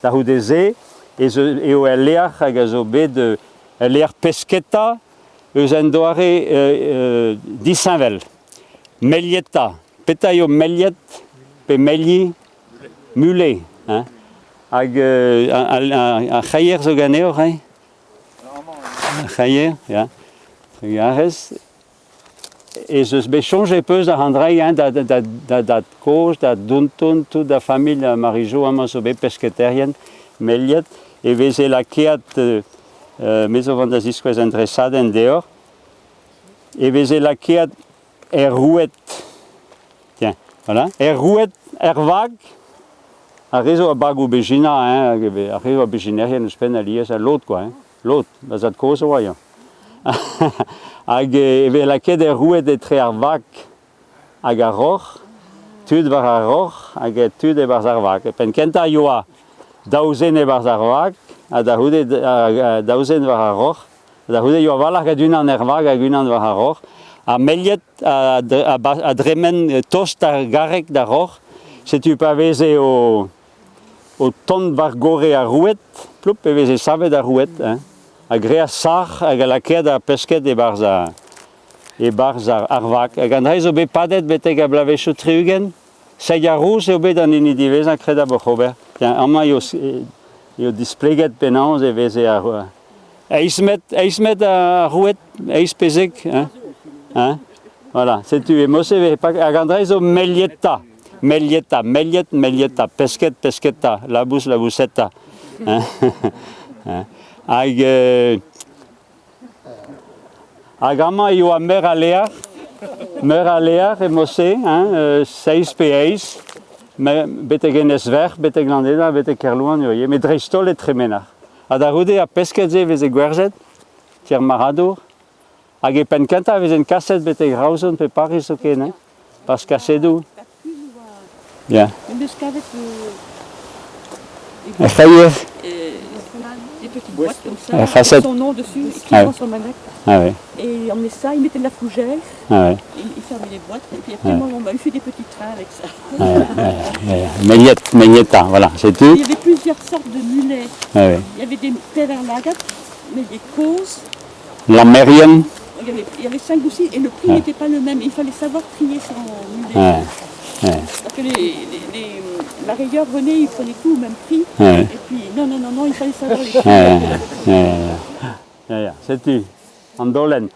Da c'houde-se ez eo el lec'h hag a zo bet el lec'h pesketa eus un doare disheñvel. Melieta. Petra eo meliet pe meliñ? Mulet. Hein? Hag ar c'haier zo ganeoc'h, hein? Ar c'haier, ya. Trugarez. Ez eus bet soñjet peus àr an dra hein, da, da, da dad-kozh, da donton, tout da familh Marijo amañ zo bet pesketaerien meliet, e veze lakaet, me zo vont da ziskouez un dresadenn deoc'h, e veze lakaet er roued, tiens, voilà, er roued, er vag, ar re zo a bagoù bezhina, hein, ar re zo a bezhinerien ouzhpenn alies, ha lod quoi, hein, lod, ma zad-kozh a oa, ya. Hag e vez lakaet er roued etre ar vag hag ar roc'h, tud war ar roc'h hag tud e-barzh ar vag. E penn kentañ e oa daou zen e-barzh ar vag ha da c'houde daou zen war ar roc'h. Da c'houde e oa a-walc'h gant unan er vag hag unan war ar roc'h. Ha meliet a dremen tost d'ar garreg d'ar roc'h. Setu pa veze o O tont war gorre ar roued, ploup e veze savet ar roued, hein, ha graet sac'h hag a lakaet ar pesked e-barzh ar, e-barzh ar, ar vag. Hag an dra zo bet padet betek ar bloavezhioù 60. Seiz ar Rouz eo bet an hini diwezhañ kredabl oc'h ober. Tiens, amañ eo, eo displeget penaos e veze ar eizh metr, eizh metr ar roued, eizh pe zek, hein, hein. Voilà, setu e mod-se e veze paket. Hag an dra zo melieta. Melieta, meliet, melieta, pesked, pesketa, labous, labouseta. Hag, hag amañ e oa meur a leac'h, meur a leac'h e mod-se, hein, seizh pe eizh, betek Enez-Verc'h, betek Landeda, betek Kerlouan eo ivez, met dreist-holl e Tremenac'h. Ha da c'houde ar pesked-se e veze gwerzhet, tier marc'hadour, hag e penn kentañ e vezent kaset betek Roazhon pe Pariz zoken, hein. Pas kasedoù. Ya. En deus kavet Er c'haier. des petites boîtes comme ça, Un facette. avec son nom dessus, écrit Ah dans son manette. Ah ouais. Et on met ça, il mettait de la fougère, Ah ouais. il fermait les boîtes, et puis après, Ouais. moi, on m'a fait des petits trains avec ça. Ouais, ouais, ouais. Meliet, Melieta, voilà, c'est tout. Il y avait plusieurs sortes de mulets. Ah ouais. Il y avait des perlagat, mais des causes. Lammerien. Il y avait cinq ou six, et le prix Ouais. n'était pas le même. Il fallait savoir trier son mulet. Ouais. Ouais. Parce que les mareyeurs venaient, ils prenaient tout au même prix. Ouais. Et puis, non, non, non, non, il fallait savoir les Ouais, ouais, ouais, ouais. Setu, an daolenn.